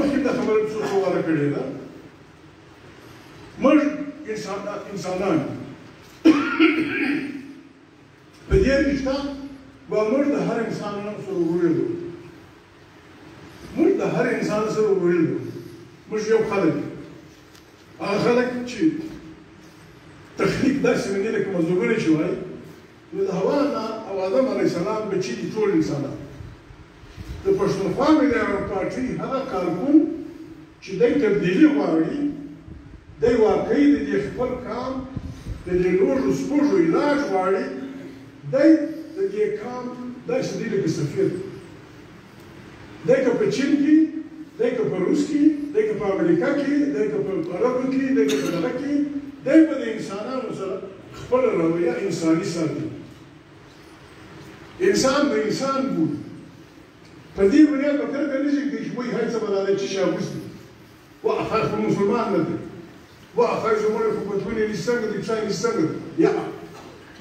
مخکې دا خبره څو څو واره کړې ده. موږ انسانان په دې رشته به موږ د هر انسان سره وروري لرو، موږ د هر انسان سره وروري لرو. موږ یو خلک، هغه خلک چې تخلیق داسې مني لکه مذهبونه چې وایي، نو د حوا نه او آدم علیه السلام بچي دي ټول انسانان. د پښتونخوا ملي عوامي پارټي هغه کارکن چې دی تبدیلي غواړي، دی واقعي د دې خپل کام د دې لوږو سپږو علاج غواړي، دی د دې کام داسې دی لکه سفیر. دی که په چین کې، دی که په روس کې، دی که په امریکا کې، دی که په عربو کې، دی که په دغه کې، دی به د انسانانو سره خپله رویه انساني ساتي. انسان به انسان بولي. په دې بنیاد به کرکه نه زېږدي چې وایي هر څه به دا دی چې شی اغوستي، واه خیر خو مسلمان نه دی، واه خیر زموږ خو پتلون یې نشي څنګه دی، پسه یې نشي څنګه دی. یا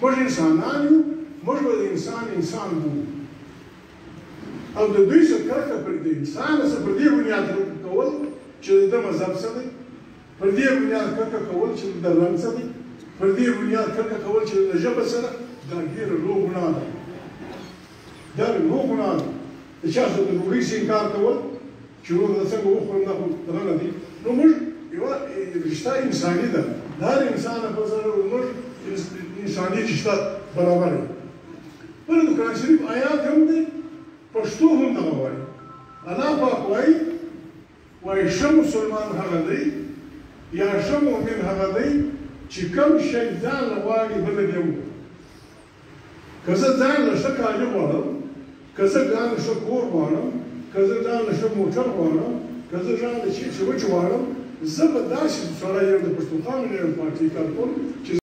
موږ انسانان یو، موږ به د انسان انسان بولو. او د دوی څخه کرکه پر د انسان څخه پر دې بنیاد کرکه کول چې د ده مذهب څه دی، پر دې بنیاد کرکه کول چې د رنګ څه دی، پر دې بنیاد کرکه کول چې د ژبه څه ده، دا ډېره لویه ګناه ده، دا لویه ګناه ده. د چا څخه د ډوډۍ څخه انکار کول چې وروره دا څنګه وخورم، دا خو دغه نه دی. نو موږ یوه رشته انساني ده، د هر انسان په سره موږ انساني رشته برابر یو. بله د قرآن شریف آیات هم دی، پښتو هم دغه وایي. الله پاک وایي، وایي ښه مسلمان هغه دی یا ښه مؤمن هغه دی چې کوم شی ځان له غواړي بل دې وکړي. که زه ځان له ښه کالي غواړم، که زه ځان له ښه کور غواړم، که زه ځان له ښه موټر غواړم، که زه ځان له چیچ وچ غواړم، زه به داسې سړی یم د پښتونخوا ملي پارټۍ کار کوم چې